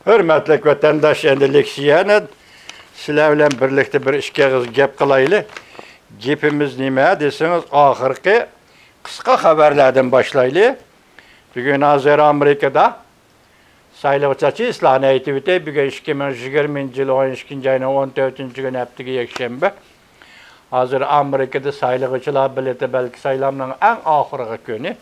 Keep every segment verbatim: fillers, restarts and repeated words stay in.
ھۆرمەتلىك ۋەتەنداش، ئەمدى لېكسىيەنى سىلەر بىلەن بىرلىكتە بىر ئىككى ئېغىز گەپ قىلايلى. گېپىمىز نېمە دېسىڭىز، ئاخىرقى قىسقا خەۋەرلەردىن باشلايلى. بۈگۈن ھازىر ئامېرىكىدا سايلىغۇچىلار چېسلانى ئېيتىۋېتەي. بۈگۈن ئىككى مىڭ يىگىرمىنچى يىل ئون ئىككىنچى ئاينىڭ ئون تۆتىنچى كۈنى، ھەپتىگە يەكشەنبە. ھازىر ئامېرىكىدا سايلىغۇچىلار بېلىتى، بەلكى سايلامنىڭ ئەڭ ئاخىرقى كۈنى،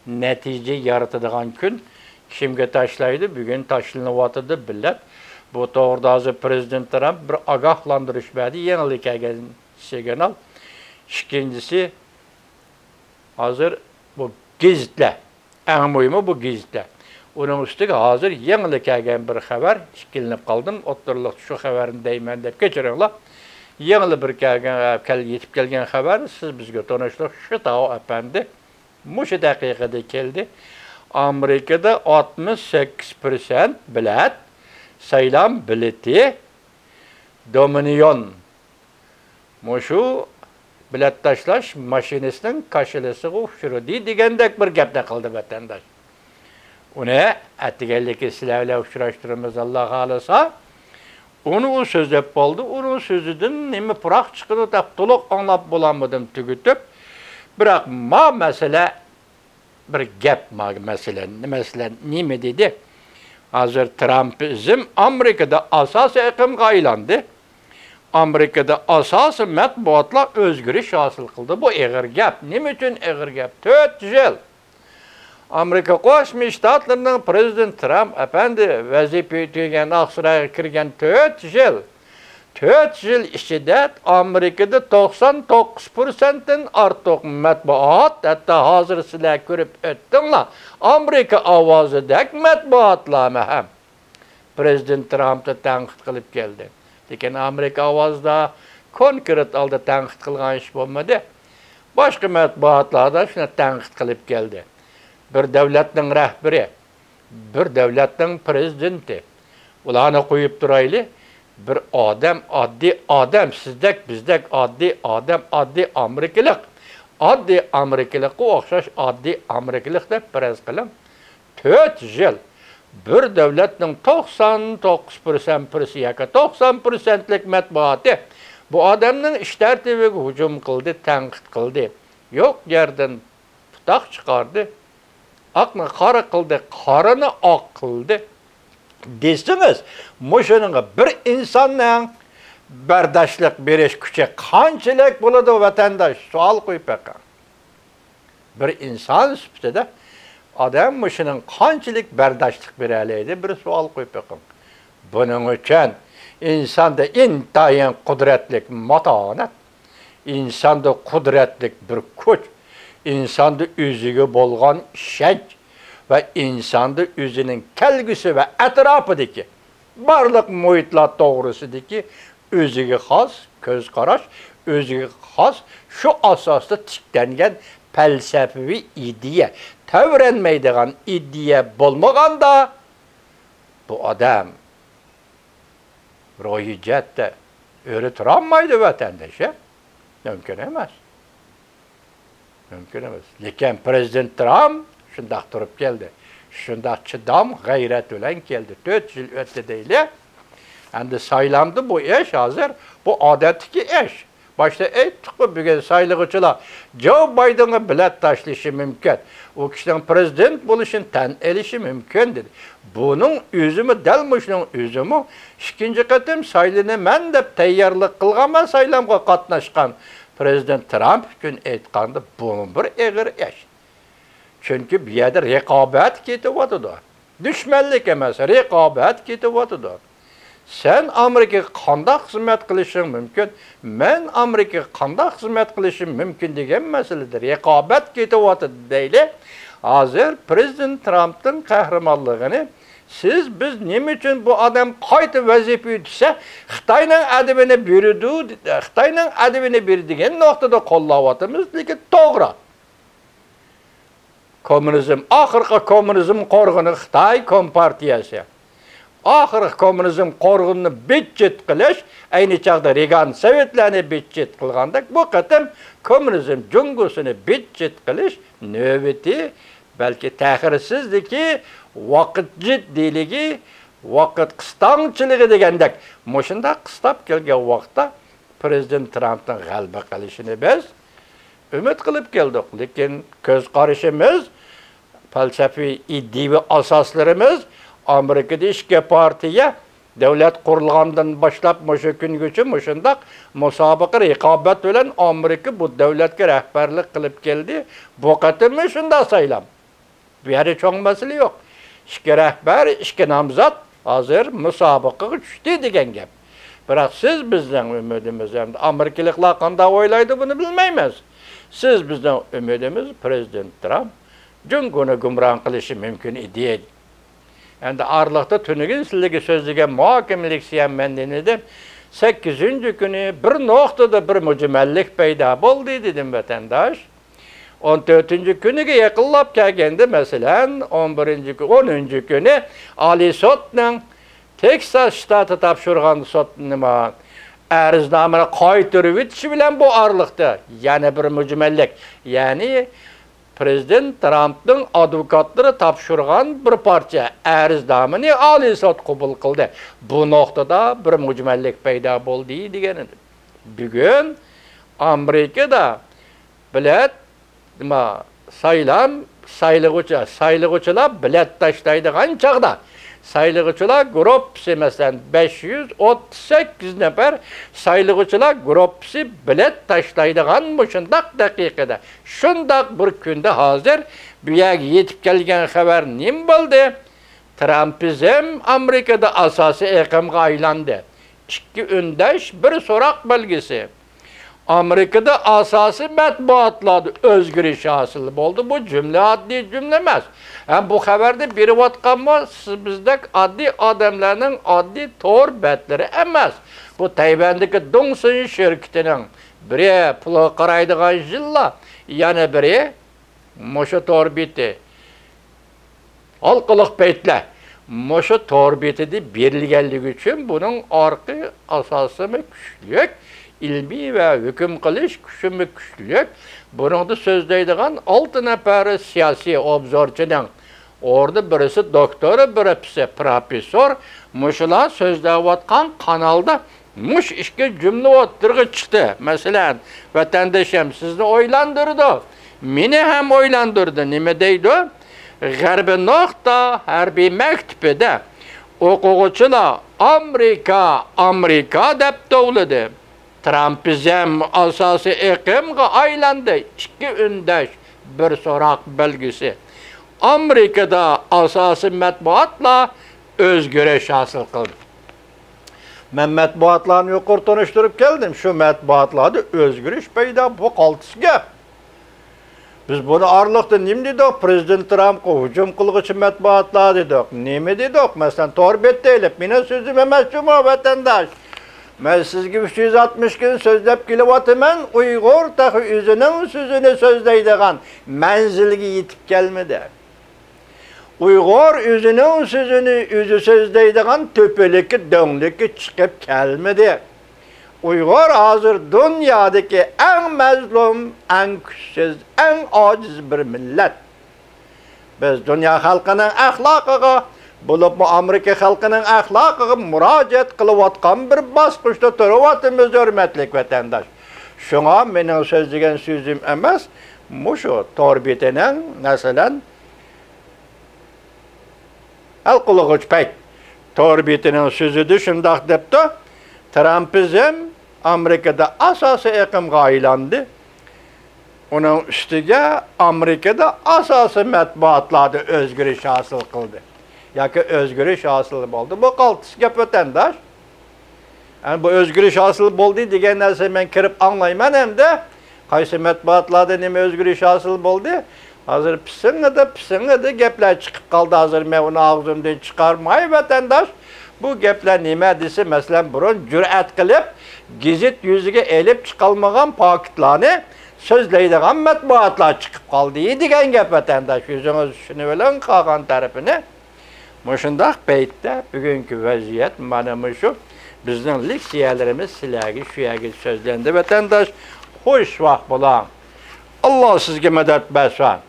نەتىجە يارىتىدىغان كۈن. كىمگە تاشلايدۇ؟ بۈگۈن تاشلىنىۋاتىدۇ بېلەت. بۇ توغرىدا ھازىر پىرېزىدېنت ترامپ بىر ئاگاھلاندۇرۇش بەردى. يېڭىلا كەلگەن سىگنال. ئىككىنچىسى، ھازىر بۇ گېزىتلەر. ئەڭ مۇھىمى بۇ گېزىتلەر. ئۇنىڭ ئۈستىگە ھازىر يېڭىلا كەلگەن بىر خەۋەر، ئىككىلىنىپ قالدىم، ئوتتۇرىلىقتا شۇ خەۋەرنى دەيمەن دەپ كەچۈرۈڭلار. يېڭىلا بىر كەلگەن، كەل-، يېتىپ كەلگەن خەۋەر، سىز بىزگە تونۇشلۇق شىتاۋ ئەپەندى مۇشۇ دەقىقىدە كەلدى. ئامېرىكىدا ئاتمىش سەككىز پىرسەنت بېلەت، سايلام بېلىتى دومىنىيون مۇشۇ بېلەت تاشلاش ماشىنىسىنىڭ كاشىلىسىغا ئۇچرىدى دېگەندەك بىر گەپنى قىلدى ۋەتەنداش. ئۇنى ئەتىگەنلىكى سىلەر بىلەن ئۇچراشتۇرىمىز، ئاللا خالىسا. ئۇنى ئۇ سۆزلەپ بولدى. ئۇنىڭ سۆزىدىن نېمە پۇراق چىقىدۇ دەپ تولۇق ئاڭلاپ بولالمىدىم تۈگىتىپ. بىراق ما مەسىلە بىر گەپ ما مەسىلەن، مەسىلەن نېمە دېدى؟ ھازىر ترامپىزم ئامېرىكىدا ئاساسىي ئېقىمغا ئايلاندى. ئامېرىكىدا ئاساسىي مەتبۇئاتلار ئۆزگىرىش ھاسىل قىلدى. بۇ ئېغىر گەپ. نېمە ئۈچۈن ئېغىر گەپ؟ تۆت يىل ئامېرىكا قوشما شتاتلىرىنىڭ پىرېزىدېنتى ترامپ ئەپەندى ۋەزىپە يۈتىگەن، ئاقسارايغا كىرگەن تۆت يىل. تۆت يىل ئىچىدە ئامېرىكىدا توقسان توققۇز پىرسەنتتىن ئارتۇق مەتبۇئات، ھەتتا ھازىر سىلەر كۆرۈپ ئۆتتۈڭلار، ئامېرىكا ئاۋازىدەك مەتبۇئاتلارمۇ ھەم پىرېزىدېنت ترامپنى تەنقىد قىلىپ كەلدى. لېكىن ئامېرىكا ئاۋازىدا كونكرېت ھالدا تەنقىد قىلغان ئىش بولمىدى. باشقا مەتبۇئاتلاردا شۇنى تەنقىد قىلىپ كەلدى. بىر دۆلەتنىڭ رەھبىرى، بىر دۆلەتنىڭ پىرېزىدېنتى. ئۇلارنى قويۇپ تۇرايلى. بىر ئادەم، ئاددىي ئادەم، سىزدەك، بىزدەك ئاددىي ئادەم، ئاددىي ئامېرىكىلىق. ئاددىي ئامېرىكىلىققا ئوخشاش ئاددىي ئامېرىكىلىق دەپ پەرەز قىلىڭ. تۆت يىل بىر دۆلەتنىڭ توقسان توققۇز پىرسەنت پىرسى ياكى توقسان پىرسەنتلىك مەتبۇئاتى بۇ ئادەمنىڭ ئىش تەرتىپىگە ھۇجۇم قىلدى، تەنقىد قىلدى. يوق يەردىن پۇتاق چىقاردى. ئاقنى قارا قىلدى، قارىنى ئاق قىلدى دېسىڭىز، مۇشۇنىڭغا بىر ئىنساننىڭ بەرداشلىق بېرىش كۈچى قانچىلىك بولىدۇ، ۋەتەنداش؟ سوئال قويۇپ بېقىڭ. بىر ئىنسان سۈپىتىدە ئادەم مۇشۇنىڭ قانچىلىك بەرداشلىق بېرەلەيدۇ؟ بىر سوئال قويۇپ بېقىڭ. بۇنىڭ ئۈچۈن ئىنساندا ئىنتايىن قۇدرەتلىك ماتانەت، ئىنساندا قۇدرەتلىك بىر كۈچ، ئىنساندا ئۆزىگە بولغان ئىشەنچ ۋە ئىنساندا ئۆزىنىڭ كەلگۈسى ۋە ئەتراپىدىكى بارلىق مۇھىتلار توغرىسىدىكى ئۆزىگە خاس كۆز قاراش، ئۆزىگە خاس شۇ ئاساستا تىكلەنگەن پەلسەپىۋى ئىدىيە، تەۋرەنمەيدىغان ئىدىيە بولمىغاندا، بۇ ئادەم روھىي جەھەتتە ئۆرە تۇرالمايدۇ، ۋەتەنداش. مۇمكىن ئەمەس. مۇمكىن ئەمەس. لېكىن پىرېزىدېنت ترامپ شۇنداق تۇرۇپ كەلدى. شۇنداق چىدام، غەيرەت بىلەن كەلدى. تۆت يىل ئۆتتى دەيلى. ئەمدى سايلاندى بۇ ئىش ھازىر. بۇ ئادەتتىكى ئىش. باشتا ئېيتتۇققۇ، بۈگۈن سايلىغۇچىلار جو بايدېنغا بېلەت تاشلىشى مۇمكىن. ئۇ كىشىنىڭ پىرېزىدېنت بولۇشىنى تەن ئېلىشى مۇمكىن دېدى. بۇنىڭ ئۆزىمۇ، دەل مۇشۇنىڭ ئۆزىمۇ ئىككىنچى قېتىم سايلىنىمەن دەپ تەييارلىق قىلغان ۋە سايلامغا قاتناشقان پىرېزىدېنت ترامپ ئۈچۈن ئېيتقاندا، بۇمۇ بىر ئېغىر ئىش. چۈنكى بۇ يەردە رىقابەت كېتىۋاتىدۇ. دۈشمەنلىك ئەمەس، رىقابەت كېتىۋاتىدۇ. سەن ئامېرىكىغا قانداق خىزمەت قىلىشىڭ مۇمكىن، مەن ئامېرىكىغا قانداق خىزمەت قىلىشىم مۇمكىن دېگەن مەسىلىدە رىقابەت كېتىۋاتىدۇ دەيلى. ھازىر پىرېزىدېنت ترامپنىڭ قەھرىمانلىقىنى، سىز، بىز نېمە ئۈچۈن بۇ ئادەم قايتا ۋەزىپە يۈتىسە، خىتاينىڭ ئەدىپىنى بېرىدۇ، خىتاينىڭ ئەدىپىنى بېرىدۇ دېگەن نۇقتىدا قوللاۋاتىمىز، لېكىن توغرا. كوممۇنىزم، ئاخىرقى كوممۇنىزم قورغىنى خىتاي كومپارتىيەسى. ئاخىرقى كوممۇنىزم قورغىنىنى بىت-چىت قىلىش، ئەينى چاغدا رېگان سوۋېتلەرنى بىت-چىت قىلغاندەك، بۇ قېتىم كوممۇنىزم جۇڭگوسىنى بىت-چىت قىلىش نۆۋىتى، بەلكى تەخىرسىزلىكى، ۋاقىت جىددىيلىكى، ۋاقىت قىستاڭچىلىقى دېگەندەك، مۇشۇنداق قىستاپ كەلگەن ۋاقىتتا پرېزىدېنت ترامپنىڭ غەلىبە قىلىشىنى بىز ئۈمىد قىلىپ كەلدۇق. لېكىن كۆز قارىشىمىز، پەلسەپىۋى ئىدىيىۋى ئاساسلىرىمىز، ئامېرىكىدا ئىككى پارتىيە دۆلەت قۇرۇلغاندىن باشلاپ مۇشۇ كۈنگىچە مۇشۇنداق مۇسابىقە، رىقابەت بىلەن ئامېرىكا بۇ دۆلەتكە رەھبەرلىك قىلىپ كەلدى. بۇ قېتىممۇ شۇنداق سايلام. بۇ يەردە چوڭ مەسىلە يوق. ئىككى رەھبەر، ئىككى نامزات ھازىر مۇسابىقىگە چۈشتى دېگەن گەپ. بىراق سىز بىزنىڭ ئۈمىدىمىز، ئەمدى ئامېرىكىلىقلار قانداق ئويلايدۇ، بۇنى بىلمەيمىز. سىز بىزنىڭ ئۈمىدىمىز پرېزىدېنت ترامپ جۇڭگونى گۇمران قىلىشى مۇمكىن ئىدى. ئەمدى ئارىلىقتا تۈنۈگۈن سىلەرگە سۆزلىگەن مۇھاكىمە لېكسىيەم مەن دېدىم. سەككىزىنچى كۈنى بىر نۇقتىدا بىر مۈجمەللىك پەيدا بولدى دېدىم، ۋەتەنداش. ئون تۆتىنچى كۈنىگە يېقىنلاپ كەلگەندە، مەسىلەن، ئون بىرىنچى كۈ-، ئونىنچى كۈنى ئالىي سوتنىڭ تېكساس شتاتى تاپشۇرغان سوت نېمە، ئەرزنامىنى قايتۇرۇۋېتىشى بىلەن بۇ ئارىلىقتا يەنە بىر مۈجمەللىك، يەنى پرېزىدېنت ترامپنىڭ ئادۋوكاتلىرى تاپشۇرغان بىر پارچە ئەرزنامىنى ئالىي سوت قوبۇل قىلدى. بۇ نۇقتىدا بىر مۈجمەللىك پەيدا بولدى دېگەن ئىدى. بۈگۈن ئامېرىكىدا بېلەت، نېمە، سايلام، سايلىغۇچى، سايلىغۇچىلار بېلەت تاشلايدىغان چاغدا، سايلىغۇچىلار گۇرۇپپىسى، مەسىلەن، بەش يۈز ئوتتۇز سەككىز نەپەر سايلىغۇچىلار گۇرۇپپىسى بېلەت تاشلايدىغان مۇشۇنداق دەقىقىدە، شۇنداق بىر كۈندە ھازىر بۇ يەرگە يېتىپ كەلگەن خەۋەر نېمە بولدى؟ ترامپىزم ئامېرىكىدا ئاساسىي ئېقىمغا ئايلاندى. ئىككى ئۈندەش، بىر سوراق بەلگىسى. ئامېرىكىدا ئاساسىي مەتبۇئاتلاردا ئۆزگىرىش ھاسىل بولدى. بۇ جۈملە ئاددىي جۈملە ئەمەس. ھەم بۇ خەۋەرنى بېرىۋاتقانمۇ سىز بىزدەك ئاددىي ئادەملەرنىڭ ئاددىي تور بەتلىرى ئەمەس. بۇ تەيۋەندىكى دۇڭسىن شىركىتىنىڭ بىرى پۇلغا قارايدىغان يىللار، يەنە بىرى مۇشۇ تور بېتى. ھالقىلىق پەيتلەر مۇشۇ تور بېتىدە بېرىلگەنلىكى ئۈچۈن بۇنىڭ ئارقا ئاساسىمۇ كۈچلۈك، ئىلمىي ۋە ھۆكۈم قىلىش كۈچىمۇ كۈچلۈك. بۇنىڭدا سۆزلەيدىغان ئالتە نەپەر سىياسىي ئوبزورچىنىڭ ئوردا بىرسى دوكتور، بىرسى پروفېسسور. مۇشۇلار سۆزلەۋاتقان قانالدا مۇش ئىككى جۈملە ئوتتۇرىغا چىقتى. مەسىلەن، ۋەتەندىشىم، سىزنى ئويلاندۇرىدۇ، مېنى ھەم ئويلاندۇردى. نېمە دەيدۇ؟ غەربىي نۇقتا ھەربىي مەكتىپىدە ئوقۇغۇچىلار «ئامېرىكا، ئامېرىكا» دەپ توۋلىدى. ترامپىزم ئاساسىي ئېقىمغا ئايلاندى. ئىككى ئۈندەش، بىر سوراق بەلگىسى. ئامېرىكىدا ئاساسىي مەتبۇئاتلار ئۆزگىرىش ھاسىل قىلدى. مەن مەتبۇئاتلارنى يۇقىرى تونۇشتۇرۇپ كەلدىم. شۇ مەتبۇئاتلاردا ئۆزگىرىش پەيدا، بۇ قالتىس گەپ. بىز بۇنى ئارىلىقتا نېمە دېدۇق؟ پرېزىدېنت ترامپقا ھۇجۇم قىلغۇچى مەتبۇئاتلار دېدۇق. نېمە دېدۇق؟ مەسىلەن، تور بېتى دەيلى. مېنىڭ سۆزۈم ئەمەس جۇمۇ، ۋەتەنداش. مەن سىزگە ئۈچ يۈز ئاتمىش كۈن سۆزلەپ كېلىۋاتىمەن، ئۇيغۇر تېخى ئۆزىنىڭ سۆزىنى سۆزلەيدىغان مەنزىلگە يېتىپ كەلمىدى. ئۇيغۇر ئۆزىنىڭ سۆزىنى ئۆزى سۆزلەيدىغان تۆپىلىككە، دۆڭلۈككە چىقىپ كەلمىدى. ئۇيغۇر ھازىر دۇنيادىكى ئەڭ مەزلۇم، ئەڭ كۈچسىز، ئەڭ ئاجىز بىر مىللەت. بىز دۇنيا خەلقىنىڭ ئەخلاقىغا، بولۇپمۇ ئامېرىكا خەلقىنىڭ ئەخلاقىغا مۇراجىئەت قىلىۋاتقان بىر باسقۇچتا تۇرۇۋاتىمىز، ھۆرمەتلىك ۋەتەنداش. شۇڭا مېنىڭ سۆزلىگەن سۆزۈم ئەمەس، مۇشۇ تور بېتىنىڭ، مەسىلەن، ھەل قىلغۇچ پەيت. تور بېتىنىڭ سۆزىدە شۇنداق دەپتۇ، ترامپىزم ئامېرىكىدا ئاساسىي ئېقىمغا ئايلاندى. ئۇنىڭ ئۈستىگە ئامېرىكىدا ئاساسىي مەتبۇئاتلاردا ئۆزگىرىش ھاسىل قىلدى. ياكى ئۆزگىرىش ھاسىل بولدى. بۇ قالتىس گەپ، ۋەتەنداش. يەنى بۇ ئۆزگىرىش ھاسىل بولدى دېگەن نەرسە مەن كىرىپ ئاڭلايمەن ئەمدى. قايسى مەتبۇئاتلاردا نېمە ئۆزگىرىش ھاسىل بولدى؟ ھازىر پىسىڭىدە، پىسىڭىدە گەپلەر چىقىپ قالدى. ھازىر مەن ئۇنى ئاغزىمدىن چىقارماي، ۋەتەنداش. بۇ گەپلەر نېمە دېسە، مەسىلەن، بۇرۇن جۈرئەت قىلىپ، گېزىت يۈزىگە ئېلىپ چىقالمىغان پاكىتلارنى سۆزلەيدىغان مەتبۇئاتلار چىقىپ قالدى دېگەن گەپ، ۋەتەنداش. ئۆزىڭىز چۈشىنىۋېلىڭ قالغان تەرىپىنى. مۇشۇنداق پەيتتە بۈگۈنكى ۋەزىيەت مانا مۇشۇ. بىزنىڭ لېكسىيەلىرىمىز سىلەرگە شۇ يەرگە سۆزلەندى، ۋەتەنداش. خوش ۋاق بولۇڭ. ئاللا سىزگە مەدەت بەرسۇن.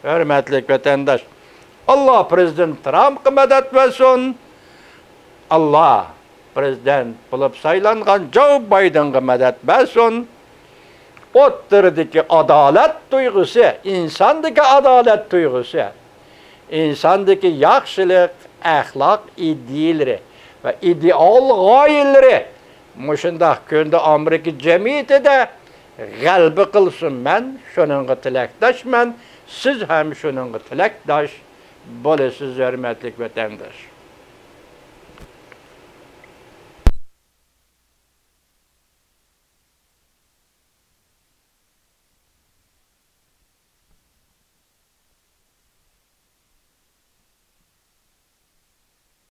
ھۆرمەتلىك ۋەتەنداش، ئاللا پرېزىدېنت ترامپقا مەدەت بەرسۇن. ئاللا پرېزىدېنت بولۇپ سايلانغان جو بايدېنغا مەدەت بەرسۇن. ئوتتۇرىدىكى ئادالەت تۇيغۇسى، ئىنساندىكى ئادالەت تۇيغۇسى، ئىنساندىكى ياخشىلىق، ئەخلاق ئىدىيىلىرى ۋە ئىدېئال غايىلىرى مۇشۇنداق كۈندە ئامېرىكا جەمئىيىتىدە غەلىبە قىلسۇن. مەن شۇنىڭغا تىلەكداشمەن، سىز ھەم شۇنىڭغا تىلەكداش بولىسىز، ھۆرمەتلىك ۋەتەنداش.